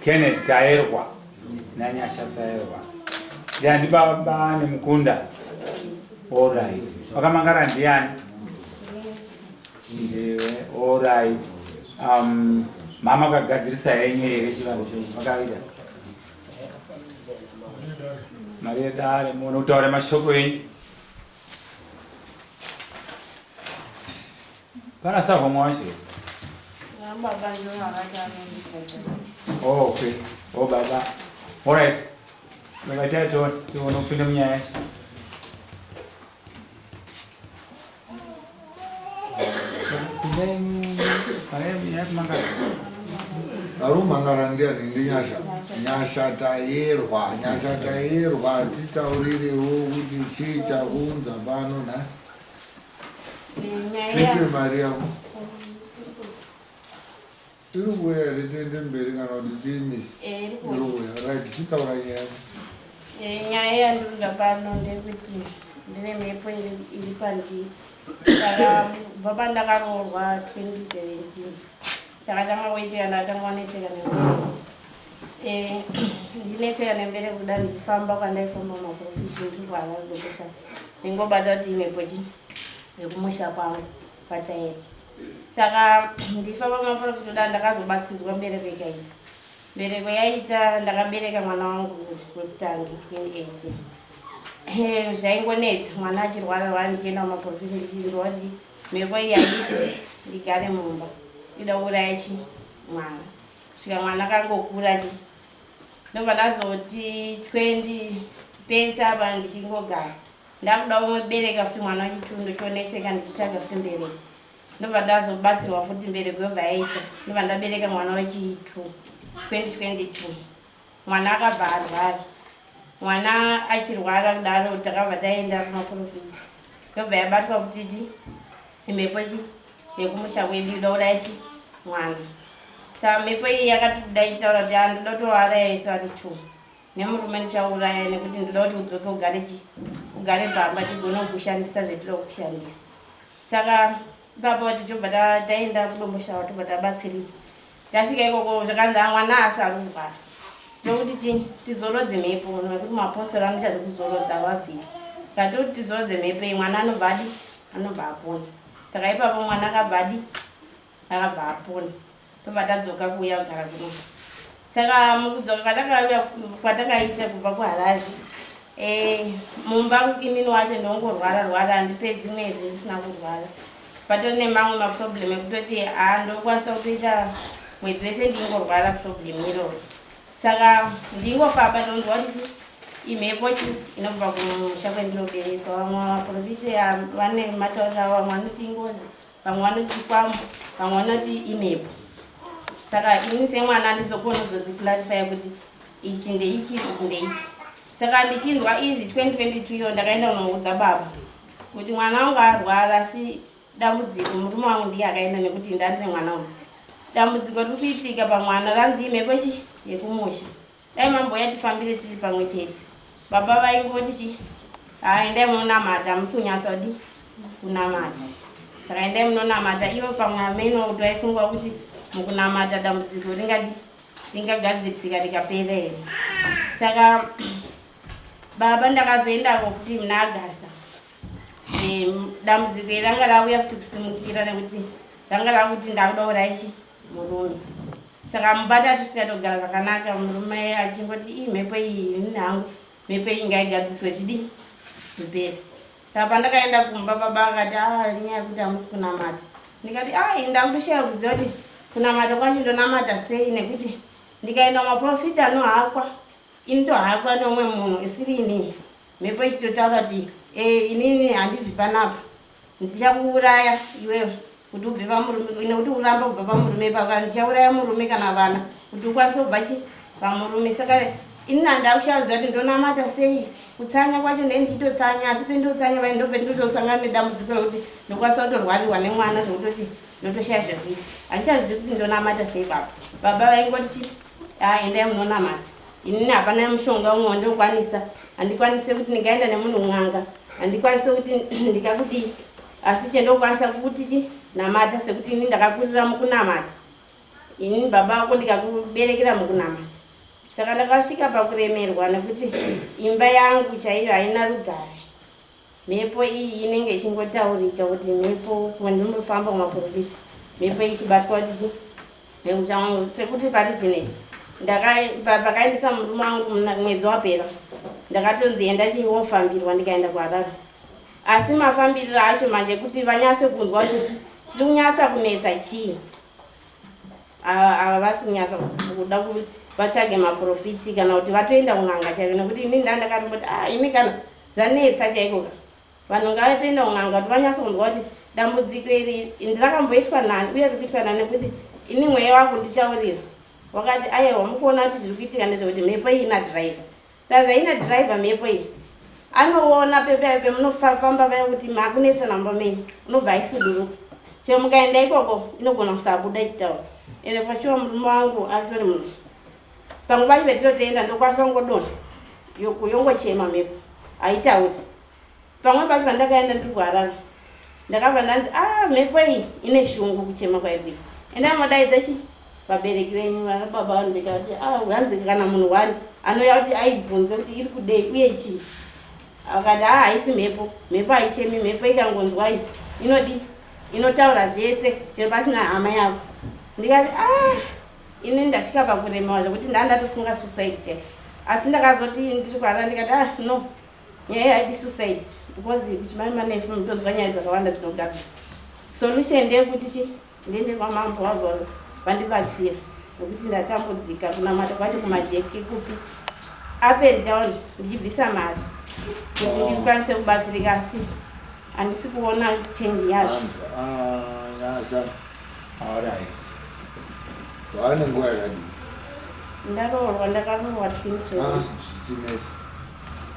Kenneth Taerwa naNyasha Taerwa ndiani baba nemukunda. Alright, wakamangara ndiani? Ndiwe. Alright. Um, mama kagadzirisa henyu here chivanhu chenyu makaita mari yedare muone kutaura mashoko enyu Pana savomwe wacho here? Baba ndivo vakati anondipedza. Oh, okay. Oh, baba. All right. Baba tione tione kupinda munyaya yacho. Pindai pane nyaya kumangara. Arumangara ndiani ndinyasha nyasha tayerwa nyasha tayerwa titaurirewo kuti chii chakuunza pano nhasi Tipe mari yako. Iri kuuya here tiende mberi kana kuti tiimise? Eh, iri Iri kuuya. Right, chitaura nyaya yako. Eh, nyaya yandiri pano ndeyekuti ndine mhepo iri pandiri saka kubva pandakaroorwa 2017 chakatanga kuitika ndakatanga kunetseka nembereko eh, ndinetseka nembereko kuda ndichifamba kwandaifamba maprofisi ndiri kuharare dokota ndingobata kuti imhepo chi yekumusha kwangu kwatairi saka ndifamba maprofiti kuda ndakazobatsidzwa mbereko ikaita mbereko yaita ndakabereka mwana wangu wekutanga 2018 eh, zvaingonetsa mwana achirwara rwara ndichienda kumaprofiti ndichinzwa kuti mhepo iyi haiti ndigare mumba ida kuuraya chi mwana svika mwana kangokura chi ndobva ndazoti 20 pence apa ndichingogara ndakuda umwe bereka futi mwana wechitundu chonetseka ndichitsvaga futi mbereko ndobva ndazobatsirwa futi mbereko yobva yaita ndobva ndabereka mwana wechitu 2022 mwana akabva arwara mwana achirwara kudaro takabva taenda kumaprofiti yobva yabatwa futiti imhepo chi yekumusha kwedu ida uraya chi mwana saka mhepo iyi yakatibuda ichitaura kuti andoda kutovaraya isu vari two nemurume ndichauraya nekuti ndoda kuti udzoke ugare chi ugare pamba tigone kukushandisa zvetinoda kukushandisa saka ipapo tichobva taenda kudomboshawa tobva tabatsiridzwa Tasvika ikoko zvakanzi ah, mwana asi ari kurwara tokuti chi tizorodze mhepo nekuti mapostori anoita zvekuzorodza vabvira saka tokuti tizorodze mhepo iyi mwana anobva adi anobva apona saka ipapo mwana akabva adi akabva apona tobva tadzoka kuuya kugara kuno saka mukudzoka kwatakauya kwatakaita kubva kuharare Eh, mumba inini wacho ndongorwara rwara handipedzi mwedzi ndisina kurwara patori nemamwe maproblem ekutoti haa ndokwanisa kutoita mwedzi wese ndingorwara problem iroro saka ndingofamba ndonzwa kuti imhepo chi inobva kumusha kwendinoberekwa vamwe vaprofita vane matauriro avo vamwe vanoti ingozi vamwe vanoti chikwambo vamwe vanoti imhepo saka ini semwana handizokona kuzodziclarifya kuti ichi ndeichi ichi ndeichi saka ndichinzwa izvi 2022 iyo ndakaenda kunoudza baba kuti mwana wangu arwara asi dambudziko murume wangu ndiye akaenda nekuti ndandine mwana uyu dambudziko riri kuitika pamwana ranzi imhepo chi yekumusha dai mambouya tifambire tiri pamwe chete baba vaingoti chi haa endai munonamata hamusi kunyasa kudi kunamata saka endai munonamata ivo pamwe ameno kuti vaifunga kuti mukunamata dambudziko ringadi ringagadzirisika rikapera here saka baba ndakazoendako futi muna agasta dambudziko iri ranga rauya futi kusimukira nekuti ranga rakuti ndakuda uraichi murume saka mubata tusina togara zvakanaka murume achingoti ii mhepo iyi ini hangu mhepo iyi ngaigadziswe chidii zvipere saka pandakaenda kumba baba akati a ah, nyaya yekuti hamusi kunamata ndikati a ah, ndakutoshaya kuziva kuti kunamata kwacho ndonamata sei nekuti ndikaenda maprofita anohakwa ini tohakwa neumwe munhu isiri inini mhepo ichitotaura kuti e inini handibvi panapa ndichakuuraya iwewe kuti ubve pamurume nekuti uramba kubva pamurume ipapa ndichauraya murume kana vana kuti ukwanise kubva chi pamurume saka ini handakushaziva kuti ndonamata sei kutsanya kwacho ndee ndichitotsanya asi pendotsanya vai ndopendinototsangana nedambudziko rekuti ndokwanisa kutorwarirwa nemwana zvekutoti ndotoshaya zvekuita handichazivi kuti ndonamata sei baba baba vaingoti chi ah, endai munonamata inini hapana mushonga umwe wandinokwanisa handikwanise kuti ndingaenda nemunhu n'anga handikwanise kuti ndikakudii asi chendokwanisa kukuti chi Namata sekuti ini ndakakurira mukunamata. Ini baba vako ndikakuberekera mukunamata. Saka ndakasvika pakuremerwa nekuti imba yangu chaiyo haina rugare. Mhepo iyi inenge ichingotaurika kuti mhepo kwandinofamba kumaprofita mhepo ichibatwa kuti chi nekuti sekuti pari zvino izvi pakaendesa murume wangu mwedzi wapera ndakatonzi enda chiwofambirwa ndikaenda kuharare asi mafambiriro acho manje kuti vanyase kunzwa kuti chiri kunyasa kunetsa chii ava vasi kunyasa kuda vatsvage maprofiti kana kuti vatoenda kun'anga chaiko nekuti ini ndandakatomboti ah, ini kana zvanetsa chaiko ka vanhu ngavatoenda kun'anga kuti vanyasa kunzwa kuti dambudziko iri ndirakamboitwa nani uye riri kuitwa nani nekuti ini mweya wakunditaurira wakati ayewa mukuona kuti zviri kuitika ndezvekuti mhepo iyi ina driver Saka zvaina driver mhepo iyi anoona pemunofamba paya kuti makunetsana mumba menyu unobva aisudurutsa chero mukaenda ikoko inogona kusabuda ichitaura ende for sure murume wangu atori munhu pamwe pacho petinotoenda ndokwanisa kungodonha yongochema mhepo haitauri Pamwe pacho pandakaenda ndiri kuHarare ndakabva ndanzi ah mhepo iyi ine shungu kuchema kwaikuita endai modaidza chi vabereki venyu vana baba vangu ndikati ah hanzi kana munhu one anouya kuti aibvunze kuti iri kudei uye chii akati ah haisi mhepo mhepo haichemi mhepo ikangonzwa iyi inodi inotaura zvese chero pasina hama yavo ndikati ah ini ndasvika pakuremewa zvekuti ndandatofunga suicide chaiyo asi ndakazoti ndiri kuharare ndikati ah no Nyaya haidi suicide because kuchimai manefu mutonzwa nyaya dzakawanda dzinogadzira. Solution ndeyekuti chi ndiende kwamambo wavo vandibatsira nekuti ndatambudzika kunamata kwacho kumajeki kupi up and down ndichibvisa mari kuti ndikwanise kubatsirika asi handisi kuona change yazvo. Ah, Nyasha. All right. Waane nguva yakadii? Ndaroorwa ndakaroorwa 20. Ah, zvichinetsa.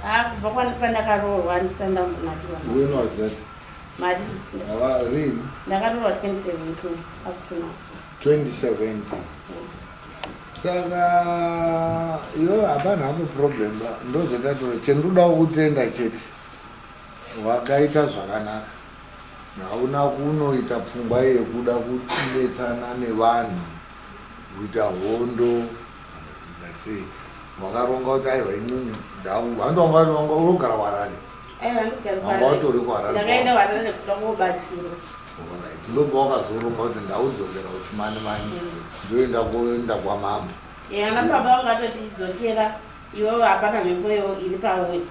Ah, kubva pandakaroorwa handisati ndambonakirwa. When was that? Mari. Ava rini? Ndakaroorwa 2017 up to now. 2017. Saka iwe hapana hapo problem ba ndozvatatora chendinoda kutenda chete wakaita zvakanaka hauna kunoita pfungwa yekuda kunetsana nevanhu kuita hondo kuita sei wakaronga kuti aiwa inini handi wanga unogara kuharare wanga utori kuhararendakaenda harare kuda kobatsirwa ndobva wakazoronga kuti ndaudzokera kuchimani mani mm. ndoenda kuenda kwamambo ana baba vanga vatoti dzokera iwewe hapana mhepo iyo iri pauri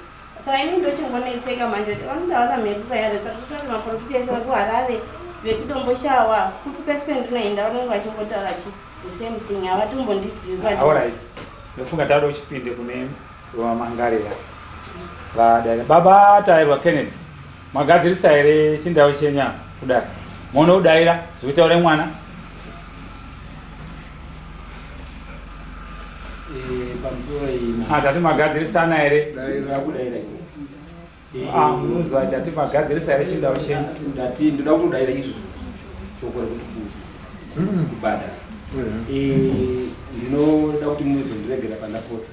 saka ini ndochingonetseka manje kuti vanoda vana mhepo payare saka kutoti maprofita ese vekuharare vekudomboshawa kupi kwese kwendinoenda vanenge vachingotaura chi the same thing havatombondizivi Alright. Ndofunga tauda uchipinde kune vamangarira vadare. Baba Tairwa Kennedy, magadzirisa here chindau chenya kudai? Monodaira zvekutaura mwana? Eh, pamusoro iyi Ah, tati magadzirisana here? Daira. Ndakudaira. Ah, unonzwa tati magadzirisa here chindau chenyu? Ndati ndoda kutodaira izvo shoko rekuti kubhadhara. Eh, ndinoda kuti muzondiregera pandapotsa.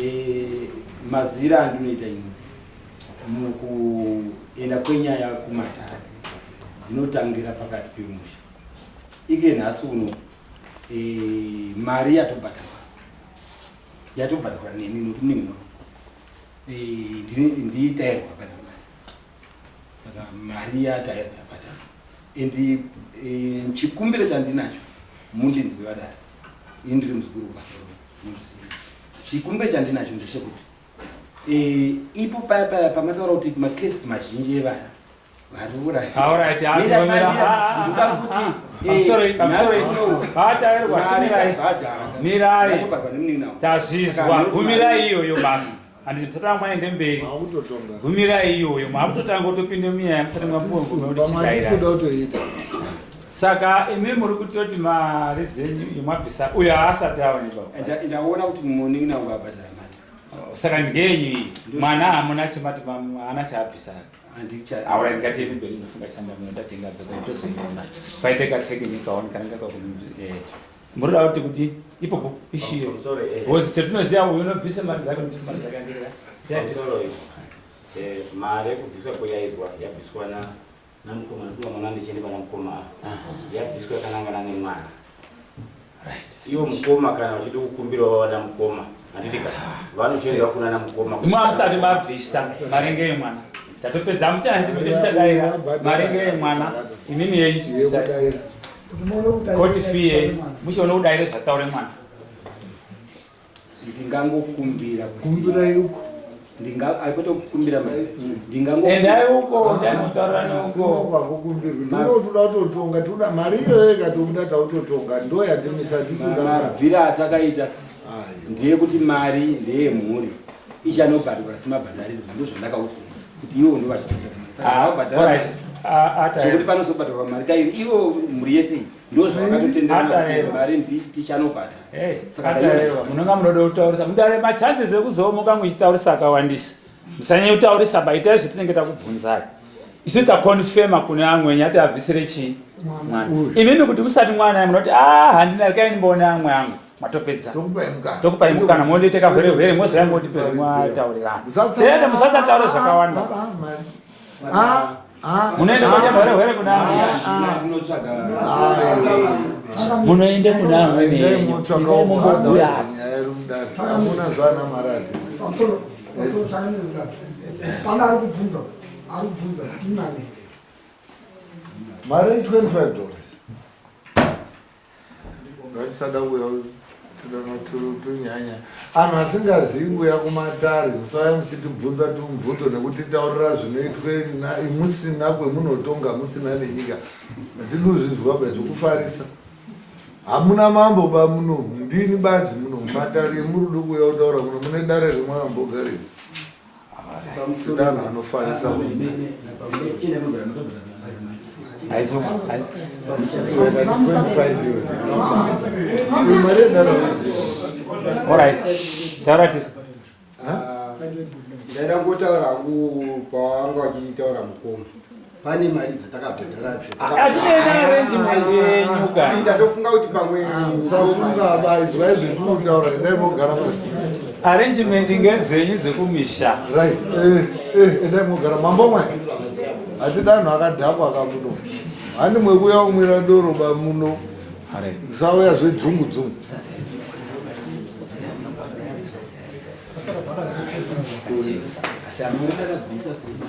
Eh, mazira andinoita ini mukuenda kwenyaya kumatare dzinotangira pakati pemusha. Ike nhasi uno eh, mari yatobhadharwa yatobhadharwa neni nokuti munenge nditairwa abhadhara mari saka mari yatairwa yabhadhara and eh, chikumbiro chandinacho mundinzwe vadare ini ndiri muzukuru wekwasarume munozviziva chikumbiro chandinacho ndechekuti eh, ipo paya paya pamataura kuti makesi mazhinji evana Mirai, tazvizwa. Gumirai iyoyo basi. Handiti musatanga mwaende mberi. Gumirai iyoyo. Makutotanga kutopinda munyaya musati mwapuwa mvumo kuti chidaira. Saka imi muri kutoti mari dzenyu imwabvisa uyo haasati aonekwa. Ndaona kuti munin'ina wangu abhadhara mari. Saka ngenyu iyi mwana hamuna chimati haana chaabvisa. Aura ndingati mberi ndofunga chanda mino ndatenga dzoka ndozoiona. Paite ka technique kaona kanenge ka eh muroda kuti kuti ipopo ishiyo. Because chetinoziva uyu unobvisa mari dzake unobvisa mari dzake andira. Pamusoro eh mari yekubviswa kweyaizwa yabviswa na Namukoma ndofunga mwana ndichiende pana mukoma ava. Yabviswa yakanangana nemwana. Iwo mukoma kana vachida kukumbirawo vana mukoma. Handiti ka vanochienda kuna namukoma. Imwe amusati mabvisa maringe emwana. Tatopedza muchana muchadaira maringe emwana. Imimi yenyu chibvisai. Court fee yenyu muchiona kudaira zvataure mwana. Ndingangokumbira kumbirai uko ndinga aikoto kukumbira mari ndingango endai uko ndanotaura neuko kwakukumbirwi ndinotoda kutotonga tinoda mari iyoyo ikatobuda tautotonga ndo yatimisa tisuda mabvira atakaita ndeye kuti mari ndeyemhuri ichanobhadharwa semabhadharirwo ndozvandakaudzwa kuti ivo ndo vachabhadhara mari saka zvavabhadhara zvekuti panozobhadharwa mari kairi ivo mhuri yese iyi ndozvavakatotenderana mari tichanobhadhara saka munonga munoda kutaurisa mudare machances ekuzomuka muchitaurisa akawandisa musanyanya kutaurisa ba itai zvetinenge takubvunzai isu takonfema kune amwenyu ati abvisire chii mwana imimi kuti musati mwana munoti a ah, handina rekai ndimboone amwe angu matopedza tokupai mukana mondiite kahwerehwere mozouya mondipedza mwataurirana chete musatataure zvakawanda munoenda kuita hwerehwere kuna munoende kuna amwene yenyu mari 25 dollars Ngatisada kuuya tunyanya anhu asingazivi kuuya kumatare musauya muchitibvunza tumubvunzo nekutitaurira zvinoitwe musina kwemunotonga musina nenyika hatinozvizwa ba zvekufarisa hamuna mambo ba muno ndini badzi muno matare emurudo kuuya kutaura muno mune dare remwambogarei Danho anofarisa Ndaida kungotaura hangu pawanga wachitaura mukoma pane mari dzatakabhadhara ndatofunga kuti pamwe usafunga ba izwai zvetinotaura endai mogara pasi arrangement ngedzenyu dzekumisha right eh, eh, endai mogara mambo mwe hatida anhu akadhakwa kamuno handi mwekuya umwira doro ba muno musauya zvedzungu dzungu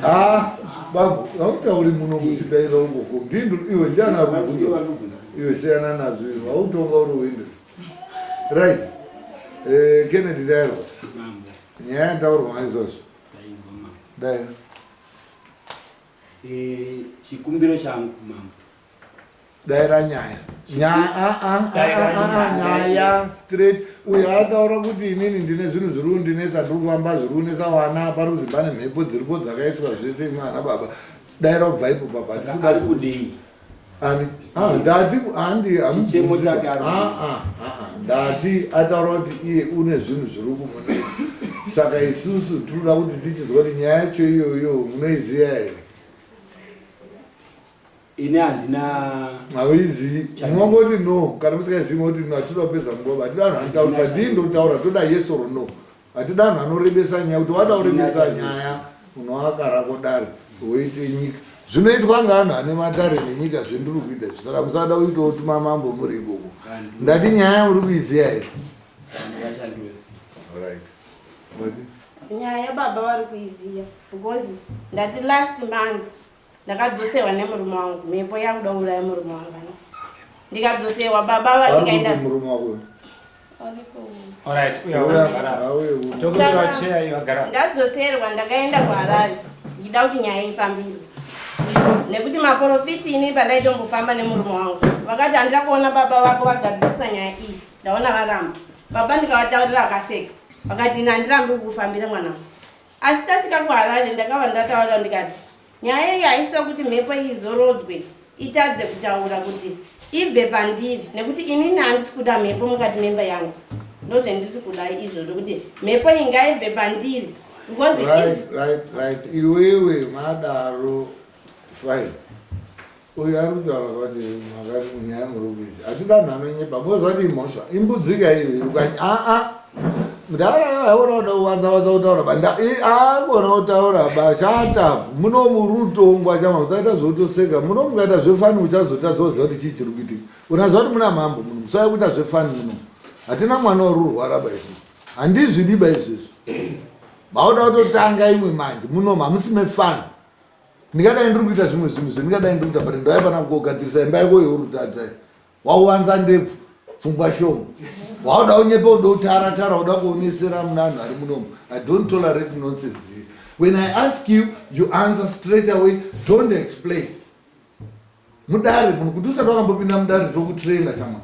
Ah, bambo, hautauri muno muchidaira ukoko. Ndindu iwe ndiani akubvunza? Iwe siyana nazvo iwe. Hautonga uri windo. Right. Eh, Kennedy dairwa. Nyaya yataurwa naizvozvo. Daira. Eh, chikumbiro changu mambo. Daira nyaya. Nyaya straight. Uyo ataura kuti inini ndine zvinhu zviri kundinetsa, ndiri kufamba zviri kunetsa vana, pari kuzi pane mhepo dziripo dzakaiswa zvese imwe ana baba. Daira kubva ipo baba. Saka ari kudei? Ani? Ah, ndati handi Chichemo chake ari Ah, ah, ah, ndati ataura kuti iye une zvinhu zviri kumunetsa. Saka isusu tinoda kuti tichizwa kuti nyaya yacho iyoyo munoiziva here? Ini handina hauizivi munongoti no kana musingaizivi moti no hatitoda kupedza nguva hatida vanhu vanotaurisa ndii ndotaura toda yes or no hatida vanhu vanorebesa nyaya kuti wada kurebesa nyaya unoaka rako dare woite nyika zvinoitwa ngaanhu ane matare nenyika zvendiri kuita izvi saka musada kuitawo tumamambo muri ikoko ndati nyaya muri kuiziva here right nyaya baba vari kuiziva because ndati last month Ndakadzoserwa nemurume wangu mhepo yakuda kuuraya murume wangu ana. Ndikadzoserwa baba vandikaenda murume wako. Alright, uya wagara. Tokupiwa chair iyo agara. Ndadzoserwa ndakaenda kuHarare ndichida kuti nyaya ifambirwe. Nekuti maporofiti ini pandaitombofamba nemurume wangu vakati handida kuona baba vako vagadzirisa nyaya iyi ndaona varamba. Baba ndikavataurira vakaseka vakati ini handirambi kukufambira mwana wangu. Asi tasvika kuHarare ndakava ndataura ndikati nyaya iyi haisida kuti mhepo iyi izorodzwe itadze kutaura kuti ibve pandiri nekuti inini handisi kuda mhepo mukati memba yangu ndozvendisi kuda izvozvo kuti mhepo iyi ngaibve pandiri because right, right, right. Iwewe madaro fine uyu ari kutaura kuti makati nyaya muri kuizi hatida vanhu anonyepa moziva kuti imhosva imbudzika iyo aa Ndaona kuda kuwanza wanza kutaura ba akona kutaura ba shut up. Muno murutongwa chama usaita zvotoseka. Muno mukaita zvefani uchazotadza kuziva kuti chii chiri kuitika. Unaziva kuti muna mambo muno musauya kuita zvefani muno. Hatina mwana uri kurwara ba isusu. Handizvidi ba izvezvi. Mauda kutotanga imwe manje muno hamusi mefani. Ndingadai ndiri kuita zvimwe zvinhu zvendingadai ndiri kuita but ndauya pana kugadzirisa imba yako yeuri kutadza. Wauwanza ndebvu, pfungwa shoma. Wauda unyepe uda utara tara uda kuonesera munanhu ari munomu. I don't tolerate nonsense here. When I ask you, you answer straight away. Don't explain. Mudare munhu kuti usati wakambopinda mudare tokutraina shamwa.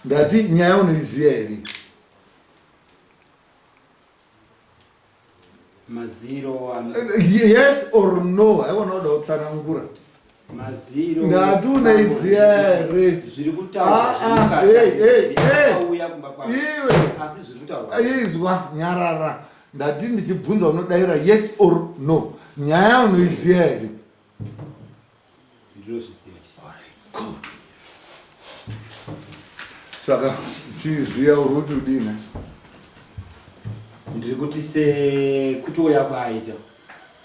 Ndati nyaya unoiziva here? Maziro ano Yes or no? Haiwana kuda kutsanangura. Maziro. Ndati unaiziva here? Zviri kutaurwa Ah, ah, hey, hey, hey. Auya kumba kwako. Iwe. Asi zviri kutaurwa. Izwa nyarara. Ndati ndichibvunza unodaira yes or no. Nyaya unoiziva here? Ndinozviziva. Saka chiziya uri kuti udini? Ndiri kuti sekutouya kwaaita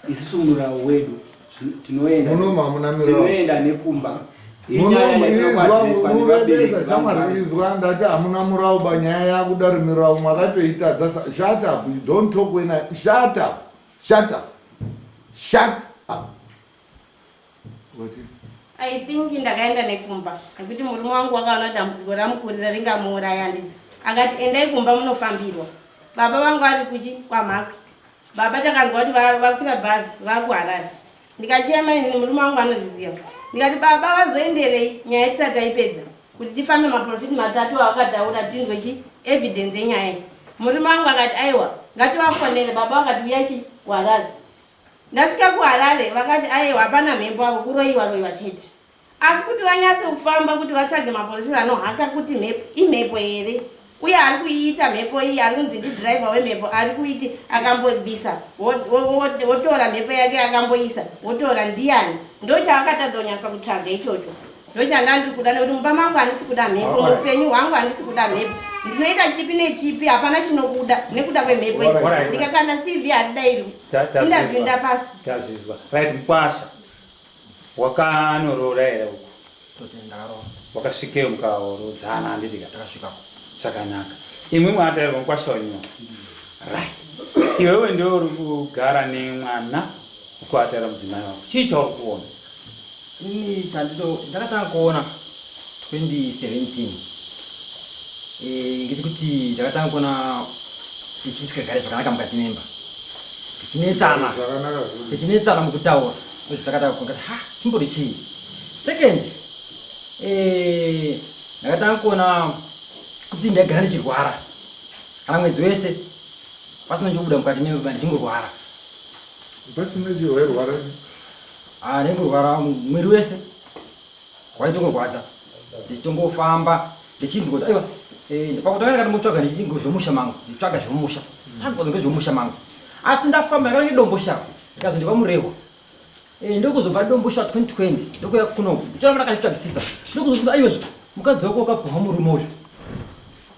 isusu murau wedu tinoenda Muno hamuna mirau. tinoenda nekumba. Inyaya yatinokuadreswa nevabereki Izwa shamwari izwa ndati hamuna murau ba nyaya yakudari mirau mwakatoitadza shut up you don't talk when I shut up shut up shut up I think ndakaenda nekumba nekuti murume wangu wakaona dambudziko ramukurira ringamuuraya handiti akati endai kumba munofambirwa baba vangu vari kuchi kwamhakwi baba takanzwa kuti vakwira bhazi vakuharare ndikachema ini murume wangu anozviziva ndikati baba vazoenderei nyaya tisati taipedza kuti tifambe maprofiti matatu awakataura tinzwe chi evidence yenyaya iyi murume wangu akati aiwa ngativafonere baba vakati uya chi kuharare Ndasvika kuHarare vakati ayewa hapana mhepo avo kuroiwa roiwa chete. Asi kuti vanyatse kufamba kuti vatsvage maporofita anohaka kuti mhepo imhepo here uye ari kuiita mhepo iyi ari kunzi ndidriver wemhepo ari kuiti akambobvisa wotora mhepo yake akamboisa wotora ndiyani ndochavakatadza kunyatsa kutsvaga ichocho Ndochandandiri kuda nekuti mumba mangu handisi kuda mhepo, muupenyu hwangu handisi kuda mhepo. Ndinoita chipi nechipi hapana chinobuda nekuda kwemhepo iyi. Ndikakanda CV haridairwi. Indazvinda pasi. Tazvizwa. Right mkwasha. Wakanoroora here uko? Wakasvikeyo mukaorodzana handiti ka? Takasvikako. Zvakanaka. Imwe mwatairwa mkwasha wenyu. Right. Iwewe ndiwe uri kugara nemwana ukuataira mudzimai wako. Chii chauri kuona? Ini chandino ndakatanga kuona 2017 eh ngechekuti ndakatanga kuona tichisikagare zvakanaka mukati memba tichinetsana tichinetsana mukutaura ndozvatakatanga kuona ha chimbori chii second eh ndakatanga kuona kuti ndaigara ndichirwara kana mwedzi wese pasina chobuda mukati memba ndichingorwara pasina chiwairwara Ah, ndaikurwara mwiri wese waitongorwadza ndichitongofamba ndichinzwa kuti aiwa eh, pakutanga ndakatombotsvaga ndichingo zvemusha mangu nditsvaga zvemusha ndakwanza ngezvemusha mangu asi ndafamba ndakanga ndombosha ndikazo ndikwa eh, ndokuzobva ndombosha 2020 ndokuya kunoku ndichoramba ndakachitsvagisisa ndokuzobva aiwa mukadzi wako wakapuhwa murume uyu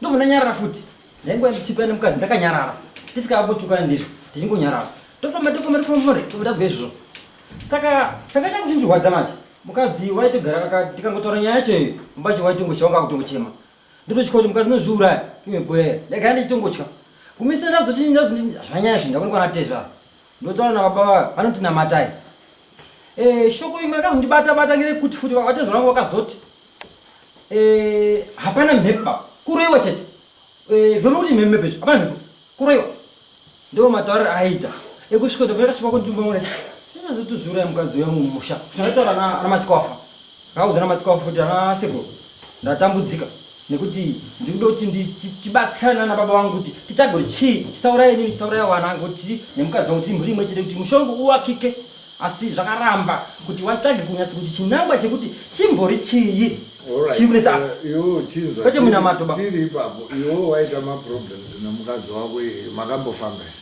ndobva ndanyarara futi Ndaingova ndichipira nemukadzi ndakanyarara ndisingaambotukani ndizvo ndichingonyarara tofamba tofamba tofamba tobva tazwa izvozvo saka changa chakuchindirwadza manje mukadzi waitogara tikangotaura nyaya yacho iyo mbacho waitongotya wanga akutongochema ndototya kuti mukadzi unozviuraya imwe gwere ndaigara ndichitongotya kumisa ndazoti ndazoti zvanyaya zvi ndakonekwa natezvara ndotaura nababa vavo vanoti namatai eh, shoko imwe yakazondibata bata ngerekuti futi vatezvara vangu vakazoti eh, hapana mhepo baba kuroiwa chete Eh, zvinokuti mhepo izvi hapana mhepo kuroiwa ndo matauriro aiita ekusvika kuti ndakasvika kunzvimbo imwe zvinozotuzura mukadzi uya mumusha ndakataura ana matsikawafa ndakaudza ana matsikawafa kuti ana sekuru ndatambudzika nekuti ndikuda kuti tibatsirane nana baba vangu kuti titsvage kuti chii chisauraya inini chisauraya vana kuti nemukadzi wangu kuti mhuri imwe chete kuti mushongo uwakike asi zvakaramba kuti watsvage kunyatsa kuti chinangwa chekuti chimbori chii chiri kunetsa apa eh, kwete munamato ba tiri ipapo iwe waita maproblems nemukadzi wako iye makambofamba here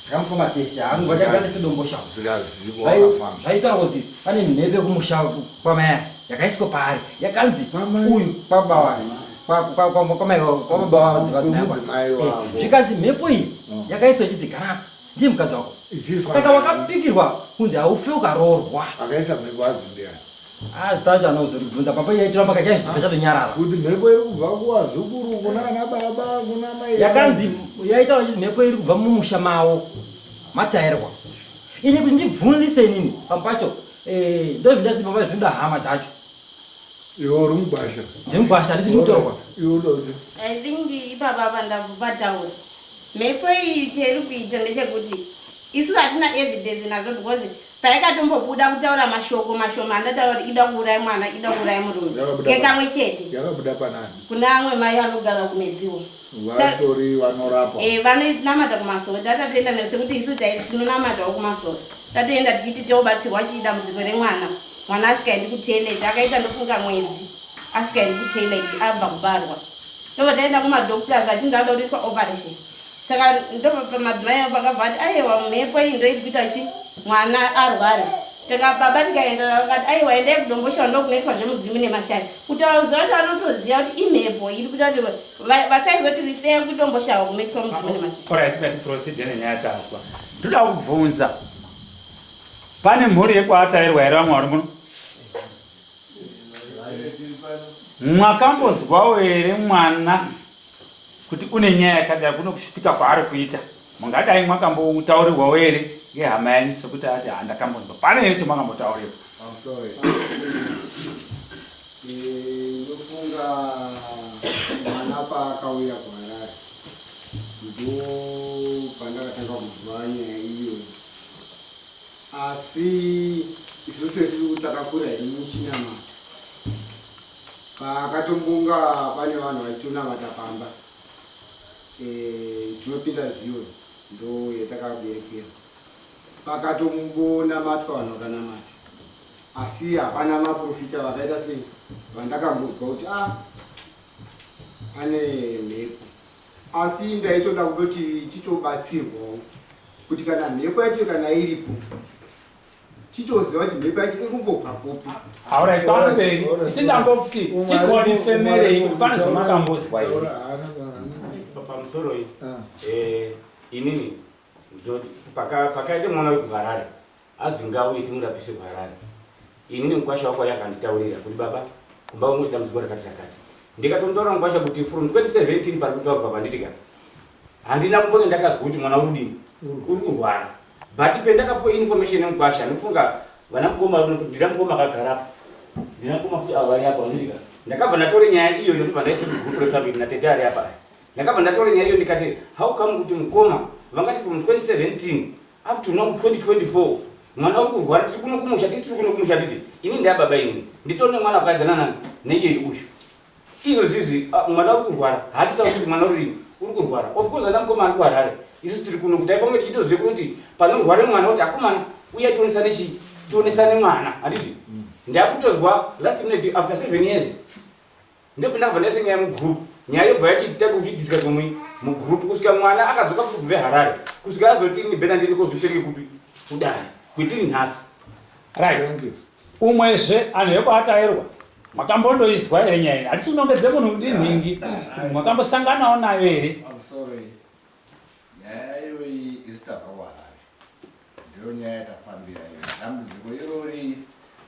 takambofamba tese haangwadagara sedombo shavo zvikaziko wakafamba zvaitaura kuti pane mhepo yekumusha kwamaya yakaiswa paari yakanzi uyu kwababa wake. Kwababa Kwemudzimai wako. Zvikanzi mhepo iyi yakaiswa ichinzi gara apa, ndiye mukadzi wako. Ichiiswa Saka nani? wakapikirwa kunzi haufe ukaroorwa. Akaisa mhepo azi ndiani? Ah, zita racho anozoribvunza pamba yaitoramba kachaizvibva chatonyarara. Kuti mhepo iri kubva kuwazukuru kuna ana baba kuna mai. Yakanzi yaitaura ichiti mhepo iri kubva mumusha mavo matairwa. Ini kuti ndibvunzise inini pamba pacho eh, ndozvindasi pamba zvinoda hama dzacho. Iwe uri mugwasha. Ndiri mugwasha, handisi mutorwa. Iwe udoti. I think ipapa apa ndabvupataura. Mhepo iyi chairi kuita ndechekuti isu hatina evidence nazvo because payakatombobuda kutaura mashoko mashoma andataura kuti ida kuuraya mwana, ida kuuraya murume. Yakabuda Kekamwe chete. Yakabuda panani? Kuna amwe mai anogara kumedziwa. Vatori vanorapa. Eh, vanonamata kumasowe. Tatatoenda nese kuti isu tinonamatawo kumasowe. Tatoenda tichiti tobatsirwa chii dambudziko remwana. Mwana asikaendi kutoilet, akaita ndofunga mwedzi asikaendi kutoilet abva kubarwa. Ndobva taenda kumadoctors achinzi anoda kutoitwa operation. Saka ndobva pamadzimai avo pakabva ati aiwa mhepo iyi ndoiri kuita chi mwana arware. Taka baba tikaenda vakati aiwa endai kuDomboshawa ndokunoitwa zvemudzimu nemashavi. Kutaura kuziva kuti anotoziva kuti imhepo iri kuita kuti vasaizoti rifeya kuDomboshawa kunoitwa mudzimu nemashavi. Alright, ngatiproceed nenyaya tazwa. Ndoda kubvunza. Pane mhuri yekwaatairwa here vamwe vari muno? Mwakambozwawo here mwana kuti une nyaya yakadai kuno kushupika kwaari kuita? Mungadai mwakambotaurirwawo here ngehama yenyu sekuti ati handakambonzwa? Pane here chemwakambotaurirwa? I'm sorry. Ndofunga mwana paakauya kuHarare ndo pandakatanga kunzwa nyaya iyoyo, asi isu sesu takakura hedu muchinamata. Pakatombonga pane vanhu vaitonamata pamba, tinopinda Zion ndo yatakaberekerwa. Pakatombonamatwa vanhu vakanamata, asi hapana maprofita vakaita sei vandakambonzwa kuti pane mhepo. Asi ndaitoda kutoti titobatsirwawo kuti kana mhepo yacho kana iripo titoziva kuti mhepo yacho iri kumbobva kupi. Alright, pano mberi isi tamboti tikonifemerei kuti pane zvamakambozwa here. Pamusoro iyi, inini pakaita mwana wekuHarare azi ngauye timurapise kuHarare, inini mukwasha wako yakanditaurira kuti baba kumba kwangu dambudziko rakati rakati. Ndikatondotaura mukwasha kuti from 2017 pari kutaurwa panditika handina kumbonge ndakazwa kuti mwana uri kudini uri kurwara, but pendakapuwa information yemukwasha ndinofunga vana mukoma ndina mukoma akagara apa, ndina mukoma futi avo vari apa vanditika. Ndakabva ndatore nyaya iyoyo ndobva ndaisa mugroup refamily natete ari apa. Ndakabva ndatore nyaya iyo ndikati how come kuti mukoma vangati from 2017 up to now 2024 mwana uri kurwara, tiri kuno kumusha, tiri kuno kumusha, titi ini ndababa ini nditori nemwana wakaidzana nani neiyeyi uyu izvozvizvi, mwana uri kurwara, haatitauri kuti mwana uri uri kurwara. Of course ana mukoma ari kuHarare, isusu tiri kuno kuti aifange tichitozive kuti panorwara mwana kuti akomana uya tionesane chii, tionesane mwana, handiti? Ndakutozwa last minute after 7 years ndopindakabva ndaisa nyaya mugroup, nyaya yobva yachitanga kuchidiscuss mumwe mugroup kusvika mwana akadzoka futi kubve Harare, kusvika azoti ini better ndiende kozvipereke kupi kudare kwetiri nhasi. Right, umwezve anhu ekwaatairwa makambondoizwa here nyaya iyi? Hatisi kunongedze munhu kuti nhingi, mwakambosanganawo nayo here? I'm sorry. Nyaya iyoyi isu tabva kuHarare, ndiyo nyaya yatafambira iyo. Dambudziko irori